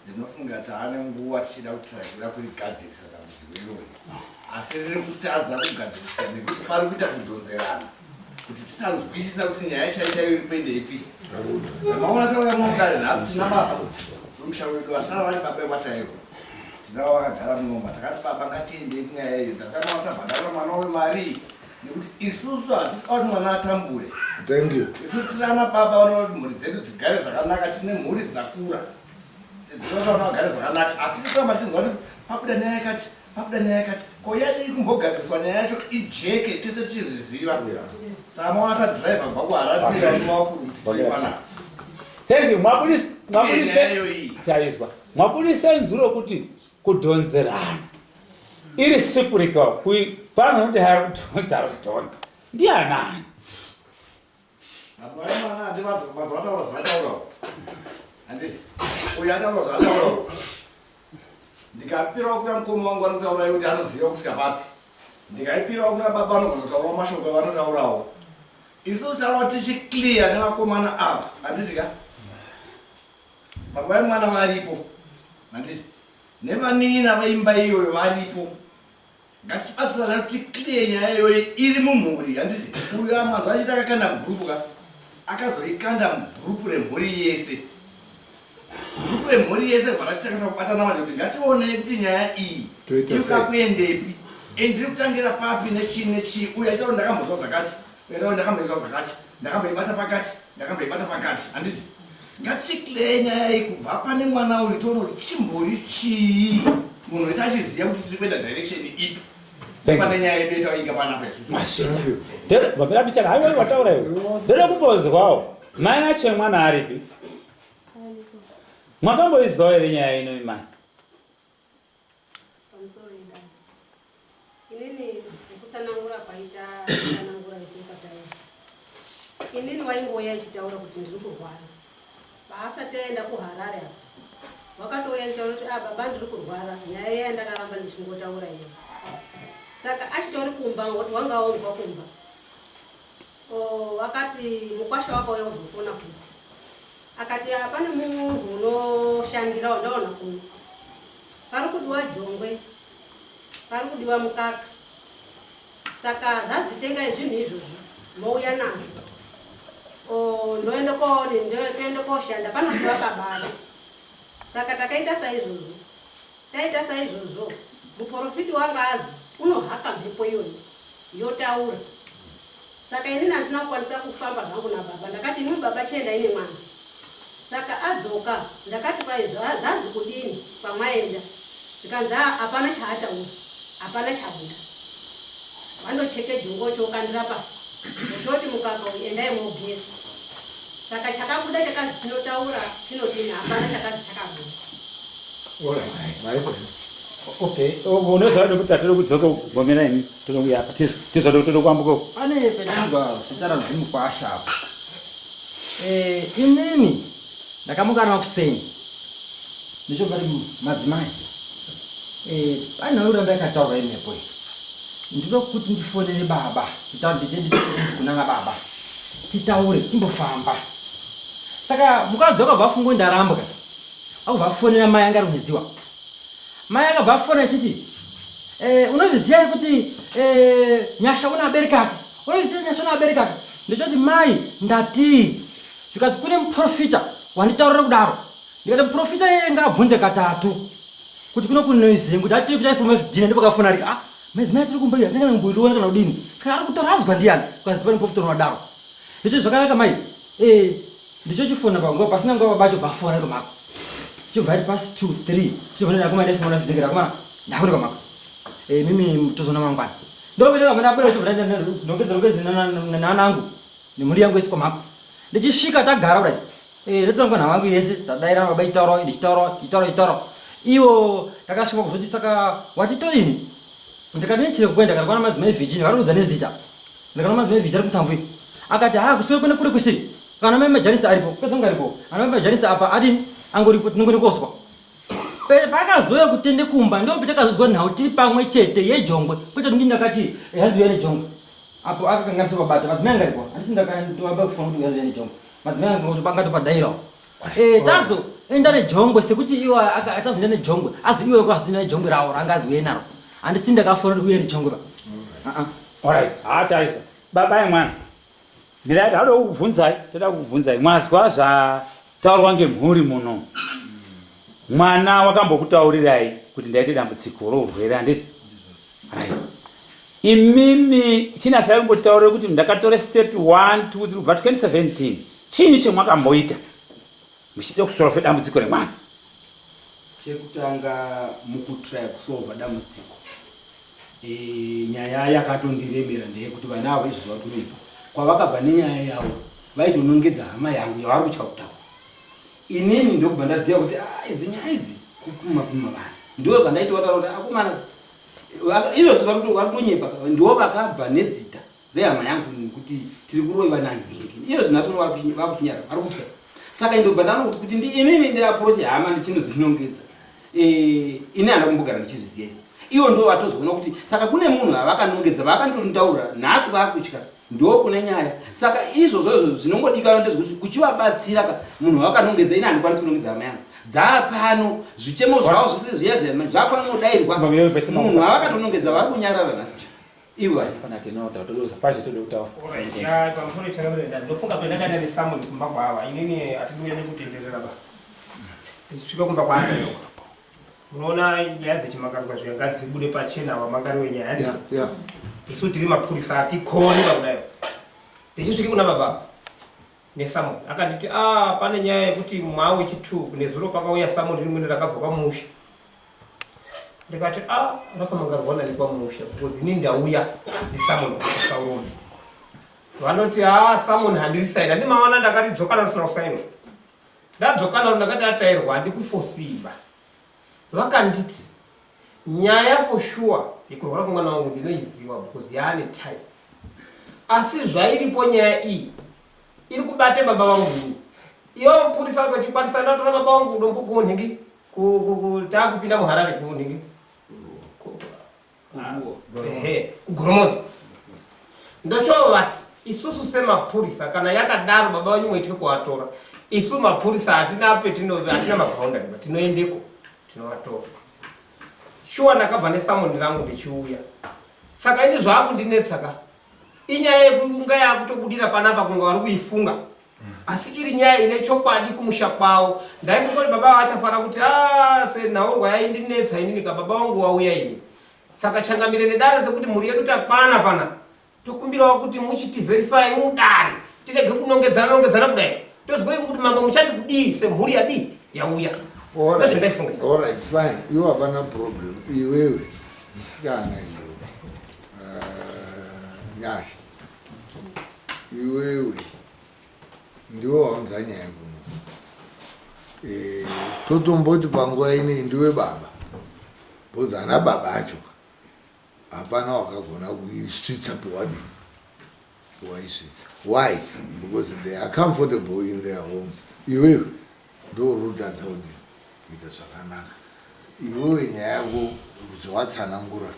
ndinofunga taane nguva tichida kuda kurigadzirisa dambudziko irori, asi riri kutadza kugadzirisa nekuti pari kuita kudhonzerana kuti tisanzwisisa kuti nyaya chai chaiyo iri kuenda ipi. Zvamaona tauya mudare nhasi, tina baba vemusha wedu vasara vari baba vekwatairwa, tinavo vakagara munoma. Takati baba ngatiendei kunyaya iyo, ndasana tabhadhara mwana wemari nekuti isusu hatisi kuti mwana atambure. Thank you. Isu tiri ana baba vanoda kuti mhuri dzedu dzigare zvakanaka, tine mhuri dzakura dzinoda kuti vagare zvakanaka. Hatidi kuramba tichinzwa kuti pabuda nyaya yakati, pabuda nyaya yakati. Ko yadii kumbogadziriswa nyaya yacho ijeke, tese tichizviziva? Saka maona tadhiraivha kubva kuHarare makuru kuti tiri panapa. Thank you. Mwabudise Nyaya iyoyi. Taizwa mwabudise nzuro kuti kudhonzerana iri sipurika pano kuti hari kudhonza, ari kudhonza ndianani? Baba vemwana handivanzwa vataura zvavataura, handiti? Uyu ataura zvaataura, ndikapirawo kuna mukoma wangu anokutaura kuti anoziva kusvika papi. Ndikaipirawo kuna baba vanogona kutaurawo mashoko avanotaurawo. Isu taura tichiclear nevakomana ava, handiti ka? Baba vemwana varipo, handiti? Nevanin'ina veimba iyoyo varipo. Ngatichibatsirana kuti ticlear nyaya iyoyi iri mumhuri, handiti? Uyu amanzwa achiti akakanda mugroup ka? Akazoikanda mugroup remhuri yese. Group remhuri yese ribva rachitakasa kubatana manje kuti ngationei kuti nyaya iyi Toita iri kuda sei? kuendepi and ndiri kutangira papi nechii nechii. Uyu achitaura kuti ndakambonzwa zvakati, uyu achitaura kuti ndakamboinzwa zvakati, ndakamboibata pakati, ndakamboibata pakati, handiti? Ngatichiclear nyaya iyi kubva pane mwana uyu tione kuti chimbori chii munhu wese achiziva kuti tiri kuenda direction ipi. Thank you. Pane nyaya yedu yatainga panapa isusu. Masvita. Ndero vapera bichana haiwa wataura iwe. Ndero kumbonzwawo. Mai acho emwana aripi? Mwakamboizwawo here nyaya ino imai? Pamusoro yedare. Inini sekutsanangura kwaita kutsanangura isekataura. Inini waingouya ichitaura kuti ndiri kurwara. Paasati aenda kuHarare apa. Wakatouya achitaura kuti ah baba ndiri kurwara. Nyaya iya ndakaramba ndichingotaura iya. Saka achitori kumba ngoti wanga waunzwa kumba. Oh, wakati mukwasha wakauya kuzofona futi. Akati ah, pane munhu unoshandira wandaona kuno. Pari kudiwa jongwe. Pari kudiwa mukaka. Saka zvazi tengai zvinhu izvozvo mouya nazvo. Oh, ndoenda koone ndoenda koshanda panodiwa kabasa. Saka takaita saizvozvo. Taita saizvozvo muporofiti wanga azi unohaka mhepo iyoyo yotaura. Saka inini handina kukwanisa kufamba zvangu nababa ndakati imwi baba chiendai nemwana. Saka adzoka ndakati kwai zvazi kudini kwamaenda zvikanzi haa hapana chaataura hapana chabuda. Vandocheke jungo chokandira pasi vochoti mukaka uyu endai mogeza. Saka chakabuda chakazi chinotaura chinodini hapana chakazi chakabuda. Okay, unoziva kuti tatiri kudzoka gomera imi tinokuya apa tizoda kuti toda kuambuka uko. Pane pendanzwa zita radzimukwasha apo. Eh, inini ndakamuka makuseni ndichobva ndi madzimai. Eh, pane nhau iramba yakataurwa imhepo iyi. Ndinoda kuti ndifonere baba, nditaure ndite ndite kuna baba. Titaure timbofamba. Saka mukadzi wakabva afunga kuti ndarambwa. Akubva afonera mai anga ari kunyedziwa. Mai akabva afona achiti eh, unozviziva here kuti eh, Nyasha una abereki ake? Unozviziva Nyasha una abereki ake? Ndichoti mai ndatii? Zvikanzi kune muprofita wanditaurira kudaro. Ndikati muprofita iyeye ngaabvunze katatu kuti kuno kunoizei kuti atiri kuti aifoma zvidhina ndipo akafona arika ah madzimai atiri kumba iyo hatina kana kumboiona kana kudini saka ari kutaura azwa ndiyani kukazi pane muprofita unodaro ndicho zvakanaka mai eh Ndichochifona panguva pasina nguva baba achobva afona kwamako. Chobva ati past 2 3 chobva ndati akomana ndifona zvidengera akomana ndakuenda kwamako. Eh mimi tozona mangwana. Ndopinda kwamana abuda chobva ndongedza ndongedza nanangu nemhuri yangu yese kwamako. Ndichisvika tagara kudai. Eh ndotanga nhau yangu yese tadaira baba ichitaura ndichitaura ichitaura ichitaura. Iwo takasvika kuzoti saka watitodini? Ndikati nechire kuenda kana kwana madzimai Virginia varikuudza nezita. Ndikana madzimai Virginia ari kutsamvui. Akati haa kusure kwene kure kusiri. Kana mai Majanisi aripo, mukadzi wangu aripo. Ana mai Majanisi apa adini? Angoripo tinongoni koswa. Paakazouya kutende kumba ndipo patakazozwa nhau tiri pamwe chete yejongwe. Kwete kuti ndini ndakati eh, hanzi uya nejongwe. Apo akakanganisa pabata madzimai anga aripo. Handisi ndakandovamba kufona kuti hanzi uya nejongwe. Madzimai anga angatopadairawo. Eh, tazo enda nejongwe sekuti iwo atazoenda nejongwe. Azi iwo kwazoenda nejongwe rawo ranga azi uye naro. Handisi ndakafona kuti uye nejongwe ba. Ah ah. Alright, hataiswa. Baba yemwana. Mirai tauda kukubvunzai, toda kukubvunzai. Mwazwa zvataurwa ngemhuri muno. Mwana wakambokutaurirai kuti ndaite dambudziko rourwere handiti? Right. Imimi chinasai kumbotaurira kuti ndakatora step 1 2 3 kubva 2017. Chiini chemwakamboita muchida kusolve dambudziko remwana? Chekutanga mukutraya kusolva dambudziko E, nyaya yakatondiremera ndeyekuti vana avo izvo zvavari kunyepa kwavakabva nenyaya yavo vaitonongedza hama yangu yavari kutya kutaura inini ndokubva ndaziva kuti ah, idzi nyaya idzi kupuma puma vanhu ndo zvandaiti wataura kuti akomana izvozvo vari kutonyepa ndo vakabva nezita rehama yangu kuti tiri kuroiwa nanhingi iyo zvinhu nhasi vakuchinyara vari kutya saka indobva ndaona kuti kuti inini ndiaproche hama ndichinodzinongedza eh, ini handa kumbogara ndichizviziva. Ivo ndo vatozoona kuti saka kune munhu avakanongedza vakandotaura nhasi vakutya ndo kune nyaya. Saka izvozvo izvo zvinongodikanwa ndezvekuti kuchivabatsira ka munhu wakanongedza ini handikwanisi kunongedza hama yangu dzaapano zvichemo zvavo zvese zviya zviya zvaakwana kudairwa munhu avakatonongedza vari kunyarara nhasi ivo Pana tinoda todoza paje tode kutaura. Alright, pamusoro changamire ndofunga pendakaenda nesummon kumba kwava inini hatidi kunyanya kutenderera ba tichisvika kumba kwaaneo munoona nyaya dzechimangarirwa zviya ngadzibude pachena vamangari wenyaya yeah, yeah. isu tiri mapurisa hatikoni pakudayo ndichisvike kuna baba nesummon akanditi ah pane nyaya yekuti mwa wechi2 nezuro pakauya summon rimweni rakabva kwamusha ndikati a ah, rakamangarwa nani kwamusha because ini ndauya nesummon kusaurombe vanoti a ah, summon handiri saina ndimaona ndakati dzokana risina kusainwa ndadzoka naro ndakati atairwa handikufosiba vakanditi nyaya for sure yekurwara kwemwana wangu ndinoiziva because yaane time asi zvairipo nyaya iyi iri kubate baba vangu ini ivo mupurisa vachikwanisa ndatora baba vangu dombo kunhingi takupinda muharare kunhingi Ehe, kugoromonzi ndochovati isusu semapurisa kana yakadaro baba venyu moitwe kuvatora isu mapurisa hatina petinove hatina maboundary ba tinoendeko tinovatora shuwa ndakabva nesamoni rangu ndichiuya saka ini zvakundinetsa ka inyaya yekunga yakutobudira panapa kunga vari kuifunga asi iri nyaya ine chokwadi kumusha kwavo ndaingongoti baba vachafara kuti ah, senhaurwa yaindinetsa inini ka baba vangu wauya ini saka changamire nedare sekuti mhuri yedu takwana pana tokumbirawo kuti muchitiverify mudare tirege kunongedzana nongedzana kudai tozwei kuti mambo muchati kudii semhuri yadii yauya ndozvandaifunga Alright, fine. Iwe hapana problem. Iwewe musikana iwe. Nyasha. Iwewe ndiwe waunza nyaya kuno. Eh, totomboti panguva inei ndiwe baba. Because ana baba acho hapana wakagona kuisvitsa pawadii waisvitsa. Why? Because they are comfortable in their homes. Iwewe ndo uri kutadza kudii kuita zvakanaka. Iwewe nyaya yako zvawatsanangura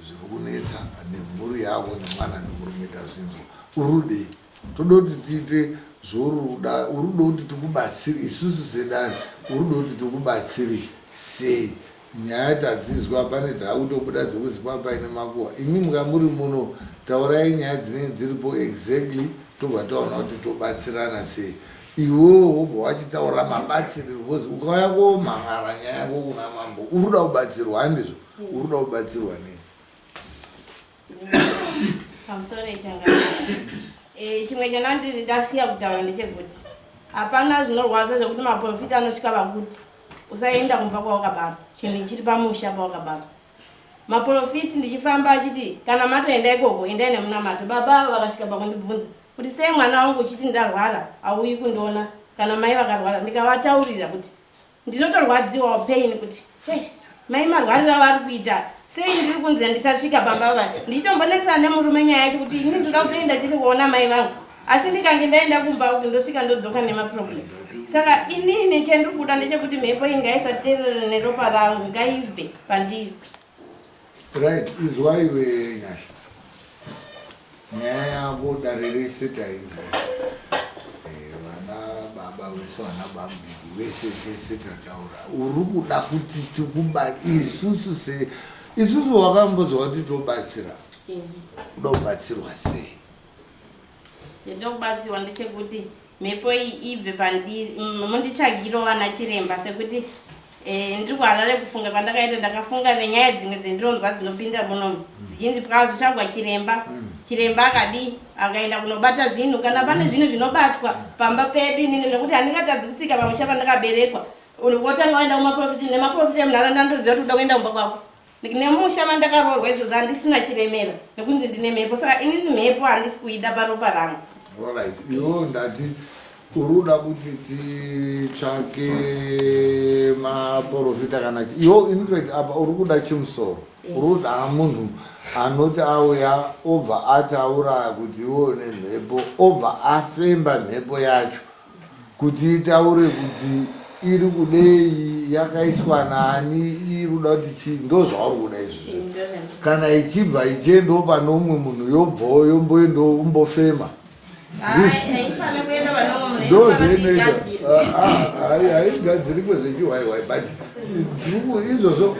zviri kunetsa nemhuri yako nemwana nemurume tazvinzwa urudei toda kuti tiite zvoruda uruda kuti tikubatsire isusu sedare uruda kuti tikubatsire sei nyaya tadzinzwa pane dzaakutobuda dzekuzi paa paine makuwa imi muka muri muno taurai nyaya dzinenge dziripo exactly tobva taona kuti tobatsirana sei iwewo wobva wachitaura mabatsiriro because ukauya komhan'ara nyaya yako kuna mambo uruda kubatsirwa handizvo uri kuda kubatsirwa nei pamusoro echangana eh, chimwe chandandiri ndasiya kutaura ndechekuti hapana zvinorwadza zvekuti maprofita anosvika vakuti usaenda kumba kwawakabarwa chinhu chiri pamusha pawakabarwa maprofiti ndichifamba achiti kana matoenda ikoko endai nemunamato baba vakasvika pakundibvunza kuti sei mwana wangu uchiti ndarwara auyi kundiona kana mai vakarwara ndikavataurira kuti Ndinotorwadziwawo pain kuti eish mai marwariro avari kuita sei ndiri kunzi ndisatsika pamba va ndichitombonetsana nemurume nyaya yacho kuti ini ndoda kutoenda chiri kuona mai vangu asi ndikange ndaenda kumba uku ndosvika ndodzoka nemaproblem saka inini chandiri kuda ndechekuti mhepo iyi ngaisatererane neropa rangu ngaibve pandiri Right, izwai iwe Nyasha. Nyaya yako dare rese tainzwa. Eh, vana baba wese vana bamudiki wese tese tataura. Uri kuda kuti tikuba isusu se isusu wakambonzwa kuti tobatsira. Kuda kubatsirwa sei? Chendinokubatsirwa ndechekuti mhepo iyi ibve pandiri munditsvagiro vana chiremba sekuti eh, ndiri kuharare kufunga kwandakaita ndakafunga nenyaya dzimwe dzendinonzwa dzinopinda munomu dzichinzi pakazotsvagwa chiremba chiremba akadii akaenda kunobata zvinhu kana pane zvinhu zvinobatwa pamba pedu inini nekuti handingatadzi kutsika pamusha pandakaberekwa wotanga waenda kumaprofiti nemaprofiti emunharaunda ndoziva kuti uda kuenda kumba kwako Nemusha mandakaroorwa izvozvo handisina chiremera nekunzi ndine mhepo saka inini mhepo handisi kuida paropa rangu. Alright, iwo ndati uri kuda kuti titsvake maporofita kana iwo in fact apa uri kuda chimusoro uri kuda munhu anoti auya obva ataura kuti iwo une mhepo obva afemba mhepo yacho kuti itaure kuti iri kudei yakaiswa nani iri kuda kuti chii ndo zvauri kuda izvozvo. Kana ichibva ichiendawo pane umwe munhu yobvawo yomboendawo umbofema. Ndozveinoita. Haigadzirikwe zvechihwaihwai but izvozvo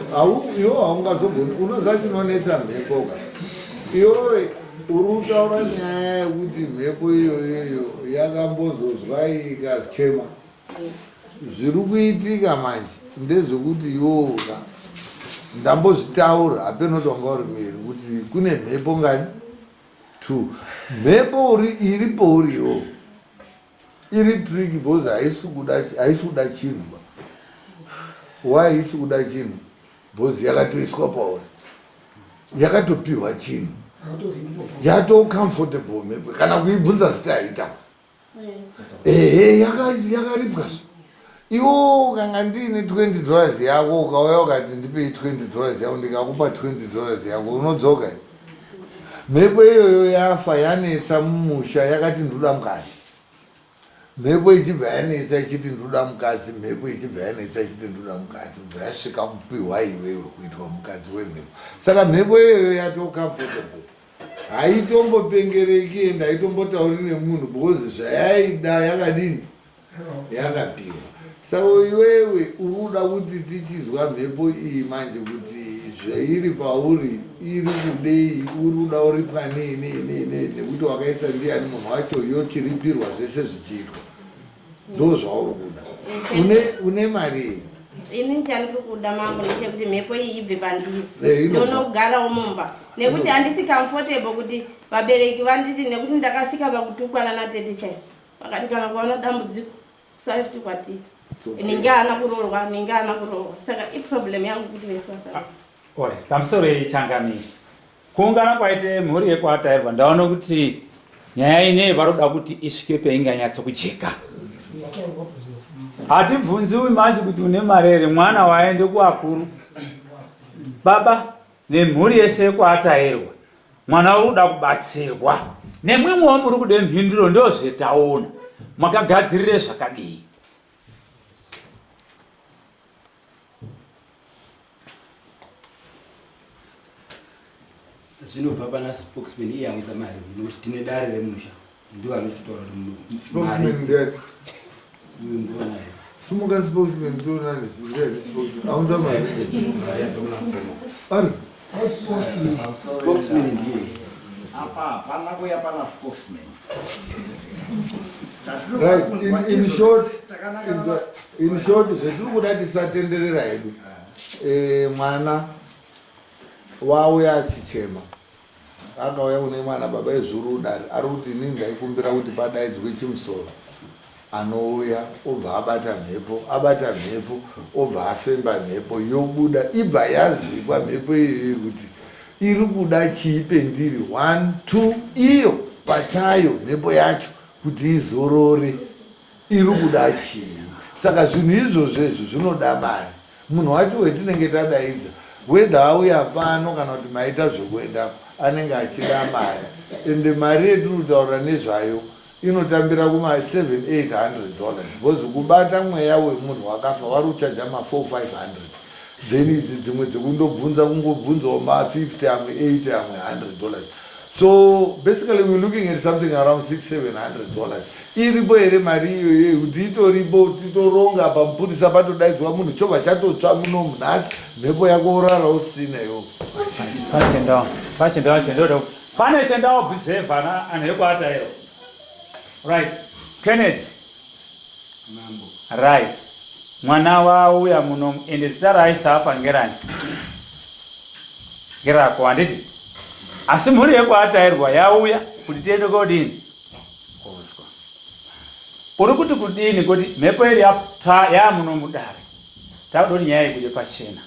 iwo haungazogoni unoziva chinonetsa mhepo ka iwowe uri kutaura nyaya yekuti mhepo iyoyoyo yakambozozwa ikachema Zviri kuitika manje ndezvekuti iwoka ndambozvitaura hapeno kuti wanga uri miri kuti kune mhepo ngani two mhepo uri iri pauri iwo iri trick because haisi kuda haisi kuda chinhu ba why haisi kuda chinhu because yakatoiswa pauri yakatopiwa chinhu yato comfortable mhepo kana kuibvunza zita haita Ehe, yakaripwa so. Iwo ukanga ndiine 20 dollars yako ukauya ukati ndipei 20 dollars yako ndikakupa 20 dollars yako unodzoka here? Mhepo iyoyo yafa yanetsa mumusha yakati ndoda mukadzi. Mhepo ichibva yanetsa ichiti ndoda mukadzi, mhepo ichibva yanetsa ichiti ndoda mukadzi, kubva yasvika kupiwa iwewe kuitwa mukadzi wemhepo. Saka mhepo iyoyo yato comfortable. Haitombopengereki and haitombotauri nemunhu because zvayaida yakadini yakapiwa. Saka iwewe uri kuda kuti tichizwa mhepo iyi manje kuti zvairi pauri iri kudei uri kuda uripwa nei nei nei nei nekuti wakaisa ndiyani munhu wacho yochiripirwa zvese zvichiitwa. Ndozvauri kuda. Une une mari iyi. Ini chandiri kuda mambo ndechekuti mhepo iyi ibve pandiri. Eh, Ndonogarawo mumba nekuti handisi comfortable kuti vabereki vanditi nekuti ndakasvika pakutukwa nana tete chaivo vakati kana kuwana dambudziko usave futi kwatiri. Ninge haana kuroorwa, ninge haana kuroorwa. Saka iproblem yangu kuti vese vasara. Alright, pamusoro yechangamire. Kuungana kwaite mhuri yekwaTairwa ndaona kuti nyaya ineyi varoda kuti isvike painganyatso kujeka. Hatibvunziwi manje kuti une mari here mwana waende kuakuru. Baba nemhuri yese yekwaTairwa mwana uri kuda kubatsirwa nemwimwewo muri kuda mhinduro ndozvetaona makagadzirire zvakadii. Zvinobva pana spokesman iye aunza mari nokuti tine dare remusha ndiwo anochitaura kuti spokesman ndiani? Sumuka spokesman toonani ndiani spokesman aunza mari ari spokesman ndiye apa hapana kuya pana spokesman right in, in short in, in short zvetiri kuda tisatenderera hedu e, mwana wauya achichema akauya kune mwana baba ezvuru udari ari kuti inini ndaikumbira kuti padaidzwe chimusoro anouya obva abata mhepo abata mhepo obva afemba mhepo yobuda ibva yazikwa mhepo iyoyo kuti iri kuda chii pendiri one two iyo pachayo mhepo yacho kuti izorore iri kuda chii saka zvinhu izvozvo izvo zvinoda mari munhu wacho wetinenge tadaidza whether auya pano kana kuti maita zvekuendako anenge achida mari ende mari yetiri kutaura nezvayo inotambira kuma 7800 dollars because kubata mweya wemunhu wakafa wari kuchaja ma 4500 then idzi dzimwe dzekundobvunza kungobvunzawo ma 50 amwe 80 amwe 100 dollars so basically we're looking at something around 6 700 dollars iripo here mari iyoyo kuti itoripo titoronga pamupurisa patodaidzwa munhu chobva chatotsva muno munhasi mhepo yako urara usina iwo Pane chendaobserver na anhu ekwatairo. Right. Kenneth. Mambo. Right. Mwana wauya muno ende zita raaisa apa ngerani? Ngerako handiti? Asi mhuri yekwatairwa yauya kuti tiende kodini? Kozwa. Uri kuti kudini kuti mhepo iri yamuno mudare. Takuda kuti nyaya ibude pachena.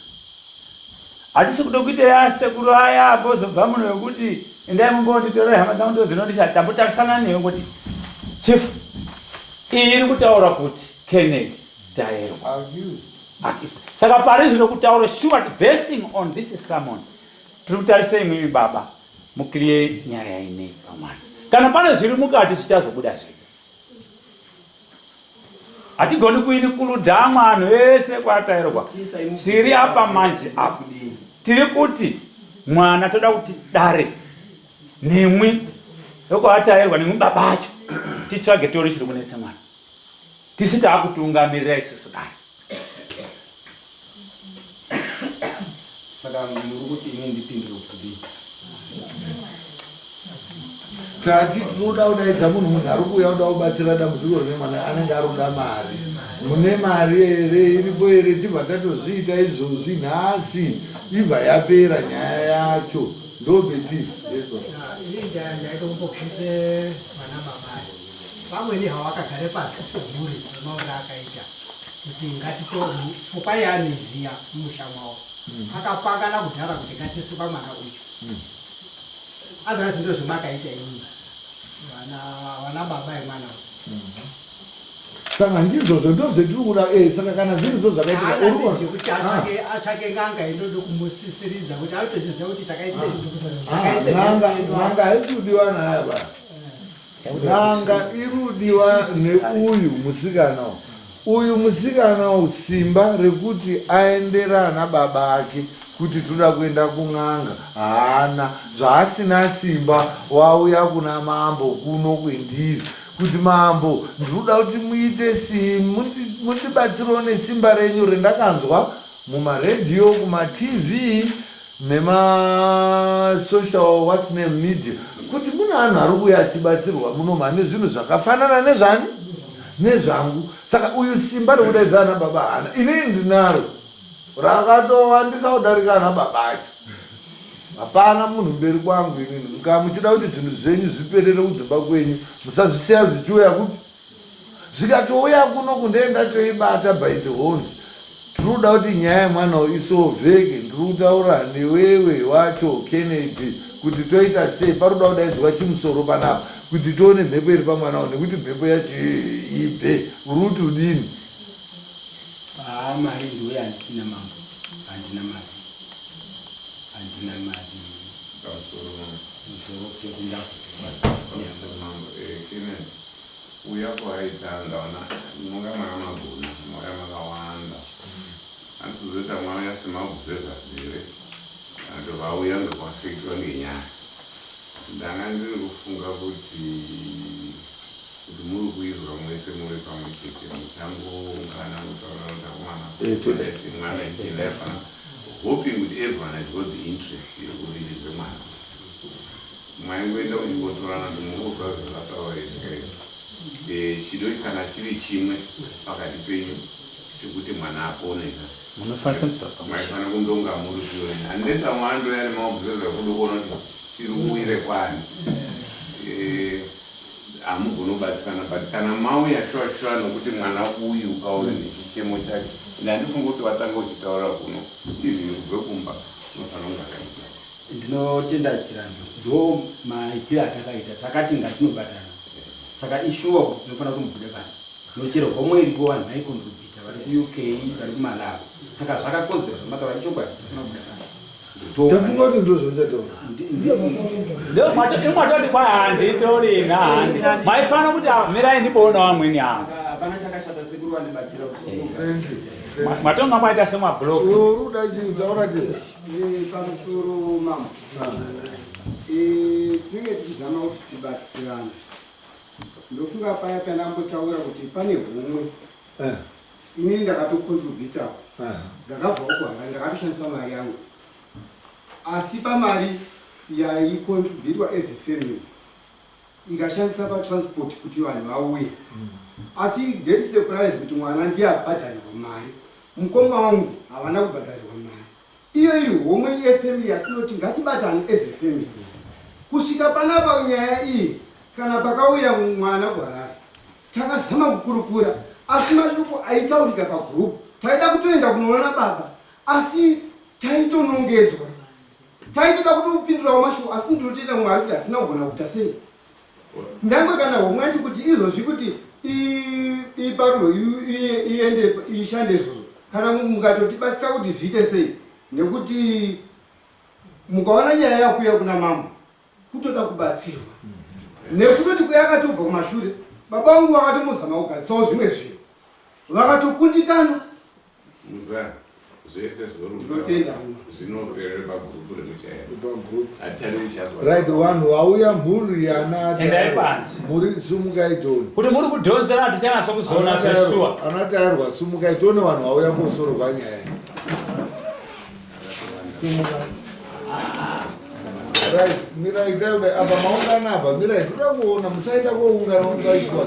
Hatisi kuda kuita yasekuru aya ambozobva muno yekuti endai mumbonditorera hama dzangu ndo dzinondisha tambotarisana newe kuti chief iyi iri kutaura kuti Kennedy Daerwa saka pari zvino kutaura sure basing on this sermon tiri kutarisa imwimi baba muclear nyaya inei pamwana kana pane zviri mukati zvichazobuda zvega Hatigoni kuinikuluda amwe anhu ese kwatairwa. Tiri apa manje apa. Tiri kuti Mwana toda kuti dare nemwi yokwatairwa nemwi baba acho titsvage tione chiri kunetsa mwana. Tisi taakutungamirira isusu dare. Saka muri kuti ini ndipindure kuti kudii? Tati tinoda kudaidza munhu munhu ari kuuya kuda kubatsira dambudziko rine mwana anenge ari kuda mari. Mune mari here iripo here tibva tatozviita izvozvi nhasi ibva yapera nyaya yacho ndobeti yes baba. Ini ndaida kumbobvunze vana baba vamweni hawakagare pasi semhuri semaura akaita kuti ngatito iye anoiziya mumusha mwawo mm. akapangana kudhara kuti ngatise pamwana uyu mm. otherwise ndo zvemakaita imimi vana baba emwana mm. saka ndizvozvo ndozvetiri kuda eh, saka kana zvirizvo zvakaitikakuti ah. atsvake n'anga inodo kumusisiridza kuti atozviziva kuti takaiseen'anga ah, haisi kudiwa naye ba N'anga irudiwa neuyu musikana uyu musikana uyu simba rekuti aendera ana baba ake kuti toda kuenda kun'anga haana zvaasina simba wauya kuna mambo kuno kwendiri kuti mambo ndinoda kuti muite mundibatsirewo nesimba renyu rendakanzwa mumaredhiyo kumatv nemasocial what's name media kuti mune anhu ari kuuya achibatsirwa muno mane zvinhu zvakafanana nezvani nezvangu saka uyu simba rekudaidza ana baba haana inini ndinaro rakatowandisa kudarika ana baba acho hapana munhu mberi kwangu inini mukaa muchida kuti zvinhu zvenyu zviperere kudzimba kwenyu musazvisiya zvichiuya kupi Zvikatouya kuno kundee ndatoibata by the horns. Tiri kuda kuti nyaya yemwana uyu isovheke. Ndiri kutaura newewe wacho Kennedy kuti toita sei. Pari kuda kudaidzwa chimusoro panapa kuti tione mhepo iri pamwana uyu nekuti mhepo yacho iyoyo ibve. Uri kuti udini? Haa mari ndiwe handisina mambo. Handina mari. Handina mari. Pamusoro mambo. Musoro kuti ndazotobatsira. Mambo, eh, Kennedy. Uya kwaita ndaona munonga makamagona mauya makawanda anotozoita mauya semaobservers here anto vauya ndokuafektwa ngenyaya ndanga ndiri kufunga kuti kuti muri kuizwa mwese muri pamwe chete muchangoungana mutaura kuti akomana eh, mwana ichienda yafana hoping kuti everyone has got the interest yekuriridze mwana Maingoenda kuchikotorana ndimungobva zvakataura izvi eh, chido kana chiri chimwe pakati penyu chekuti mwana apone ka munofanira kundonga muri kuyoena unless amwe andoya nemaobserver kudo kuona kuti chiri kuwire kwani eh, hamugoni kubatsirana but kana mauya shuwa shuwa nokuti mwana uyu ukauya nechichemo chake ende handifungi kuti watanga uchitaura kuno even kubve kumba unofanira kunge akaita Ndinotenda Chirandu, ndo maitire atakaita, takati ngatinobatana. Saka ishuwa kuti tinofanira kumbobuda panze. Nochero homwe iripo vanhu vaikontribhuta vari kuUK, vari kuMalawi. Saka zvakakodzera zvamataura ichokwadi, tinofanira kubuda panze. Tafunga kuti ndozvandataura. Imwatoti kwai handitorina handi. Maifanira kuti ah, mirai ndiboona vamweni ava. Hapana chakashata sekuru vandibatsira kuti. Matonga mwaita semablock. Uruda chii taura chii. Eh, pamusoro mama eh, tinenge tichizama kuti tibatsirane ndofunga paya pandambotaura kuti pane homwe eh. inini ndakatocontributawo ndakabvawo kuharare ndakatoshandisa mari yangu asi pamari yaicontributwa as a family ikashandisa patransport kuti vanhu vauye mm. asi get surprise kuti mwana ndiye abhadharirwa mari mukoma wangu havana kubhadharirwa mari iyo iri homwe yefamily yatinoti ngatibatane as a family kusvika panapa nyaya iyi kana pakauya mwana kuharare takazama kukurukura asi mashoko aitaurika pagroup taida kutoenda kunoona baba asi taitonongedzwa taitoda kutopindurawo mashoko asi ndinotoita mwari kuti hatina kugona kuita sei nyangwe kana homwe yacho kuti izvozvi kuti iparurwe iende ishande izvozvo kana mukatotibatsira kuti zviite sei nekuti mukaona nyaya yakuya kuna mambo kutoda kubatsirwa nekutoti kuyakatobva kumashure baba vangu vakatombozama kugadzisawo zvimwe zvinhu vakatokundikana Muzaya, Zvese Ndinotenda. zvinoperera pagurupu remuchairo. Pagroup. Hatichadi kuchazwa. Right, vanhu vauya mhuri yana Endai pansi. Muri sumukai toni. Kuti muri kudhonzera hatichanatso kuzoona zveshuwa. Ana tayarwa sumukai tone vanhu vauya kosorwa nyaya. Sumuka. Right, mirai itai kudai apa maungana apa mirai toda kuona musaita koungana ungaiswa.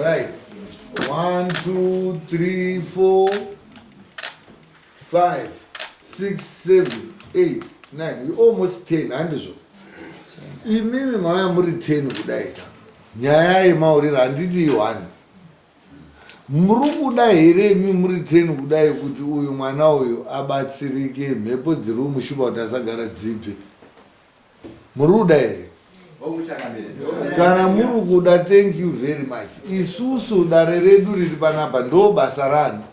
Right. 1 2 3 4 5 6 7 8 9 you almost 10 handizvo imimi mauya muri 10 kudai ka nyaya yemauriro handiti i1 muri kuda here imi muri 10 kudai kuti uyu mwana uyu abatsirike mhepo dziri kumushupa kuti asagara dzibve muri kuda here kana muri kuda thank you very much isusu dare redu riri panapa ndo basa rani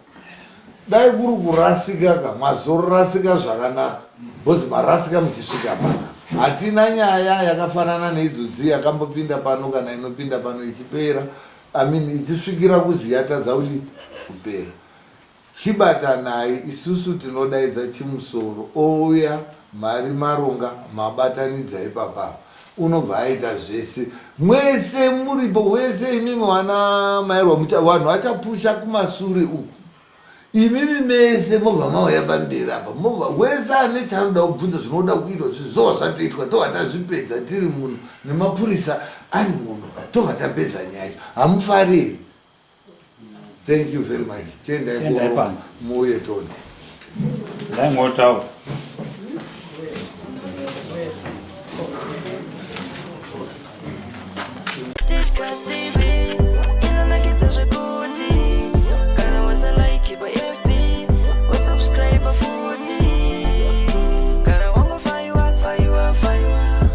dai kuri kurasika ka mazorasika zvakanaka bcause marasika muchisvika pana hatina nyaya yakafanana neidzodzi yakambopinda pano kana inopinda pano ichipera I mean ichisvikira kuzi yatadza kuti kupera Chibatanai isusu tinodaidza chimusoro ouya mari maronga mabatanidza ipapa apa unobva aita zvese mwese muripo wese imimi wana mairwa mucha vanhu vachapusha kumasure uku imimi mese mobva mauya pamberi apa mobva wese ane chaanoda kubvunza zvinoda kuitwa zvizova zvatoitwa tobva tazvipedza tiri muno nemapurisa ari muno tobva tapedza nyaya hamufari here Thank you very much. Chiendai Chiendai kuoro panze. muuye tone. Ndaingotaura. Discuss TV.